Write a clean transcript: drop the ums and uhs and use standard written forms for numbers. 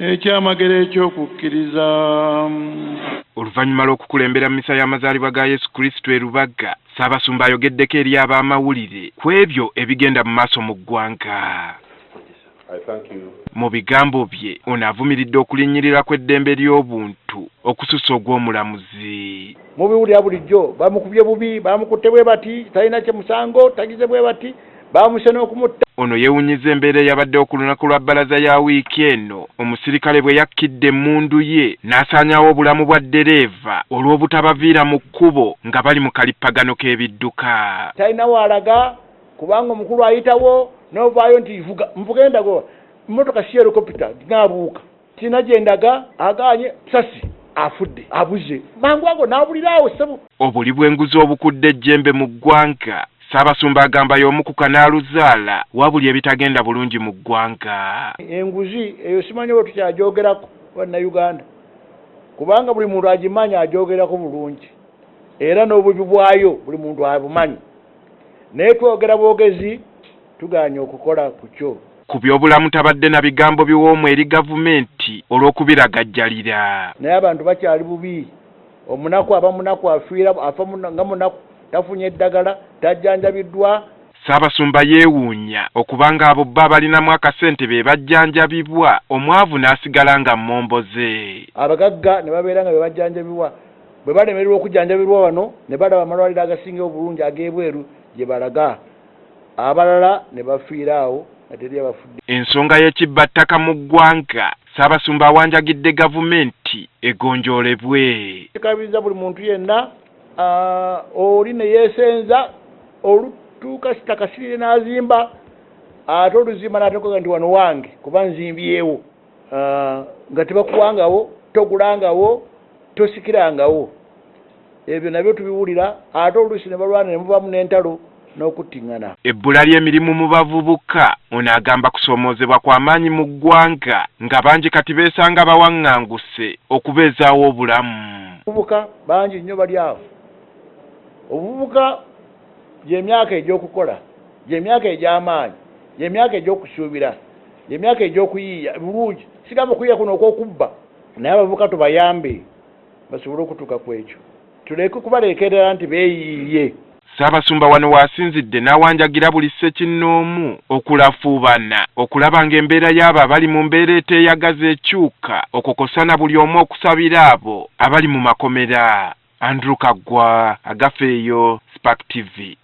Ekyamagero eky'okukkiriza. Oluvannyuma lw'okukulembera mmisa y'amazaalibwa ga Yesu Kristo e Lubaga, Ssaabasumba ayogeddeko eri ab'amawulire ku ebyo ebigenda mu maaso mu ggwanga. Mu bigambo bye, ono avumiridde okulinnyirira kw'eddembe ly'obuntu okusussa ogw'omulamuzi. Mubiwulira bulijjo, bamukubye bubi, bamukutte bwe bati, talina kye musango, tagize bwe bati, bamuse n'okumutta. Ono yeewunyizza embeera eyabaddewo ku lunaku lwa bbalaza ya wiiki eno omusirikale bwe yakkidde emmundu ye n'asaanyaawo obulamu bwa ddereeva olw'obutabaviira mu kkubo nga bali mu kalippagano k'ebidduka. Talina w'alaga kubanga omukulu ayitawo n'ovaayo nti vuga, nvuge ndaga wa? Mmotoka si helicopter nti naabuuka. Sirina gye ndaga, agaanye, sasi afudde, abuze. Mangu ago n'abulira awo ssebo. Obuli bw'enguzi obukudde ejjembe mu ggwanga, Ssaabasumba agamba y'omu ku kanaaluzaala wa buli ebitagenda bulungi mu ggwanga. Enguzi eyo simanyi oba tukyagyogerako Bannayuganda kubanga buli muntu agimanyi agyogerako bulungi era n'obubi bwayo buli muntu abumanyi naye twogera bwogezi tugaanye okukola ku kyo. Ku by'obulamu tabadde na bigambo biwoomu eri gavumenti olw'okubiragajjalira. Naye abantu bakyali bubi, omunaku aba munaku afiira afa nga munaku, tafunye ddagala, tajjanjabiddwa. Ssaabasumba yeewuunya okuba ng'abo bo abalinamu akasente be bajjanjabibwa, omwavu n'asigala nga mmomboze. Abagagga ne babeera nga be bajjanjabibwa, bwe balemererwa okujjanjabirwa wano ne balaba amalwaliro agasinga obulungi ag'ebweru gye balaga. Abalala ne bafiira awo nga teri abafudde. Ensonga y'ekibbattaka mu ggwanga, Ssaabasumba awanjagidde gavumenti egonjoolebwe. Kikabiriza buli muntu yenna oli ne yeesenza olutuuka sitakasirire n'azimba ate oluzimba n'ateekaga nti wano wange kuba nzimbyewo nga tebakuwangawo, togulangawo, tosikirangawo. Ebyo nabyo tubiwulira ate oluusi ne balwana ne muvaamu n'entalo n'okuttingana. Ebbula ly'emirimu mu bavubuka, ono agamba kusoomoozebwa kwa maanyi mu ggwanga nga bangi kati beesanga bawanganguse okubeezaawo obulamu. Abavubuka bangi nnyo bali awo. Obuvubuka gy'emyaka egy'okukola, gy'emyaka egy'amaanyi, gy'emyaka egy'okusuubira, gy'emyaka egy'okuyiiya bulungi. Sigamba okuyiiya kuno okw'okubba. Naye abavubuka tubayambe basobole okutuuka ku ekyo. Tuleke kubalekerera nti beeyiiye. Ssaabasumba wano w'asinzidde n'awanjagira buli ssekinnoomu okulafuubana okulaba ng'embeera y'abo abali mu mbeera eteeyagaza ekyuka okwo kw'ossa na buli omu okusabira abo abali mu makomera. Andrew Kaggwa, Agafeeyo, Spark TV.